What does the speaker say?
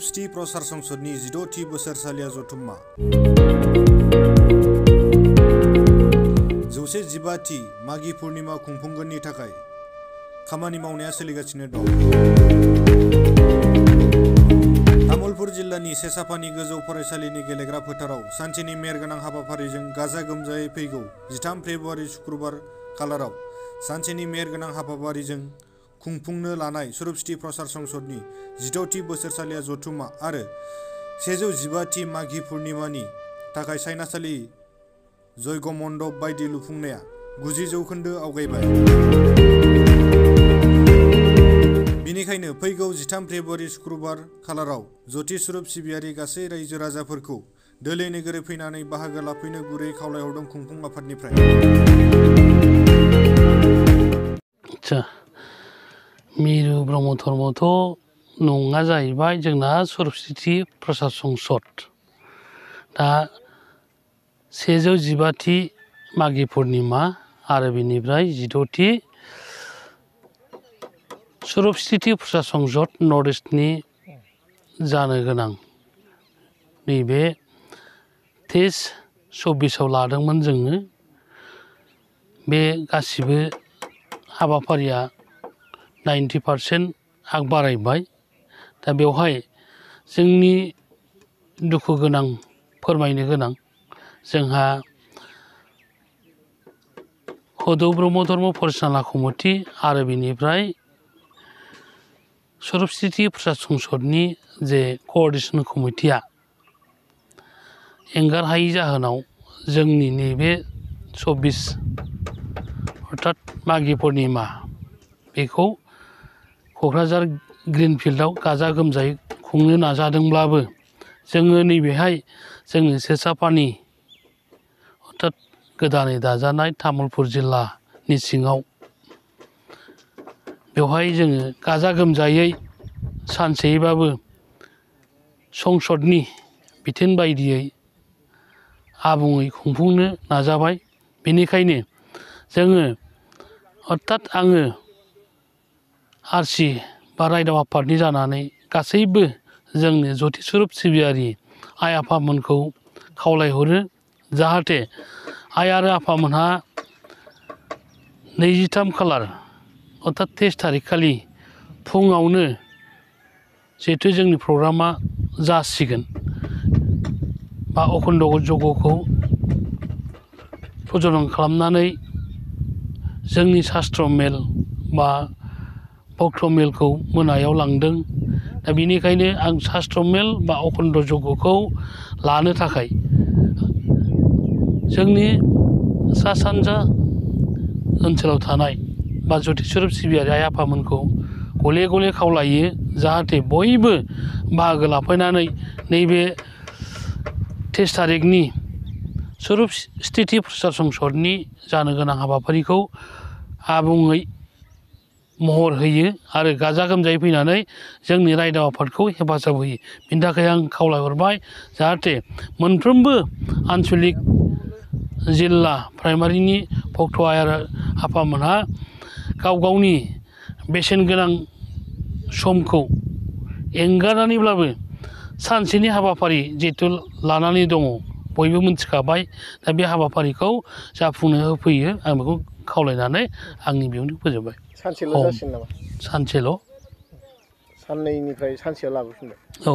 सुरुपसिथि प्रसार संसदनि 16थि बोसोरसालिया जथुम्मा 115थि माघी पुर्णिमा खुंफुंगोननि थाखाय खामानि मावनाया सोलिगासिनो दं। तामुलपुर जिल्लानि सेसापानि गोजौ फरायसालिनि गेलेग्रा फोथाराव सानसेनि मेहेरगोनां हाबाफारिजों गाजा गोमजायै फैगौ 13 फेब्रुआरि शुक्रबार खालाराव सानसेनि मेहेरगोनां हाबाफारिजों खुंफुंनो लानाय सुरुपसिथि प्रसार संसदनि 16थि बोसोरसालिया जथुम्मा आरो 115थि माघी पुर्णिमानि थाखाय सायनासालि जयग मण्डप बायदि लुफुंनाया 90% आवगायबाय। बेनिखायनो फैगौ 13 फेब्रुआरि शुक्रबार खालाराव जथि सुरुप सिबियारि गासै रायजो राजाफोरखौ दोलै नोगोरै फैनानै बाहागो लाफैनो गुरै खावलायहरदों खुंफुं आफादनिफ्राय। मिरु ब्रह्म धर्मथ' नङा जाहैबाय जोंना सुरुपसिथि प्रसार संसद। दा 115थि माघी पुर्णिमा आरो बेनिफ्राय 16थि सुरुपसिथि प्रसार संसद नर्थ इस्टनि जानो गोनां नैबे 23-24 लादोंमोन जोङो। बे गासिबो हाबाफारिया 90% आग बारायबाय। दा बेवहाय जोंनि दुखु गोनां फोरमायनो गोनां जोंहा हुदु ब्रह्म धर्म परिचालना कमिटि आरो बेनिफ्राय सुरुपसिथि प्रसार संसदनि जे क'अर्डिनेसन कमिटिया एंगारहायि जाहोनाव जोंनि नैबे 24 अर्थात माघी पुर्णिमा बेखौ क'क्राझार ग्रिन फिल्डआव गाजा गोमजायै खुंनो नाजादोंब्लाबो जोङो नैबेहाय जोंनि सेसापानि अर्थात गोदानै दाजानाय तामुलपुर जिल्लानि सिङाव बेवहाय जोङो गाजा गोमजायै सानसेयैबाबो संसदनि बिथोन बायदियै आबुङै खुंफुंनो नाजाबाय। बेनिखायनो जोङो अर्थात आङो आरसि बा रायदाव आफादनि जानानै गासैबो जोंनि जथि सुरुप सिबियारि आइ आफामोनखौ खावलायहरो जाहाथे आइ आरो आफामोनहा 23 खालार अर्थात 23 थारिख खालि फुङावनो जिहेथु जोंनि प्रग्रामा जासिगोन बा अखण्ड जगखौ प्रजनन खालामनानै जोंनि शास्त्र मेल बा भक्त मेलखौ मोनायाव लांदों। दा बेनिखायनो आं शास्त्र मेल बा अखण्ड जगखौ लानो थाखाय जोंनि सा सानजा ओनसोलाव थानाय बा जथि सुरुप सिबियारि आइ आफामोनखौ गले गले खावलायो जाहाथे बयबो बाहागो लाफैनानै नैबे 23 थारिखनि सुरुपसिथि प्रसार संसदनि जानो गोनां हाबाफारिखौ आबुङै महर होयो आरो गाजा गोमजायै फैनानै जोंनि रायदाव आफादखौ हेफाजाब होयो। बिनि थाखाय आं खावलायहरबाय जाहाथे मोनफ्रोमबो आन्सलिक जिल्ला प्राइमारिनि भक्त आइ आरो आफामोनहा गाव गावनि बेसेन गोनां समखौ एंगारनानैब्लाबो सानसेनि हाबाफारि जिहेथु लानानै दङ बयबो मिथिखाबाय। दा बे हाबाफारिखौ जाफुंनो होफैयो आं बेखौ खावलायनानै आंनि बिबुंथिखौ फोजोबबाय। सानसेल' जासिगोन नामा? सानसेल'। साननैनिफ्राय सानसेयाव लाबोफिनबाय? औ।